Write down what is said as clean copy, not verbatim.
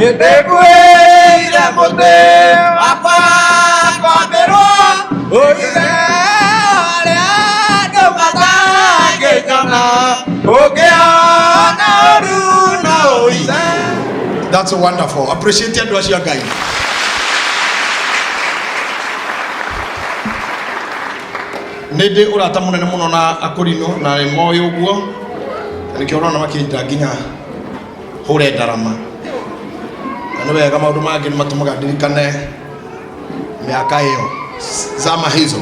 Nĩndĩkuĩire mũtĩ wakwa kwambĩrwo ũithe arĩa andũ matangĩnjona ũngĩona ũru no ũithe. That's wonderful. Appreciate andũ acio a Ngai. Nĩ ndĩ ũrata mũnene mũno na akũrinũ na nĩ moĩ ũguo na nĩkĩo ũrona makĩnjĩra nginya hũre ndarama na nĩ wega maũndũ mangĩ nĩ matũmaga ndirikane mĩaka ĩyo zama hizo.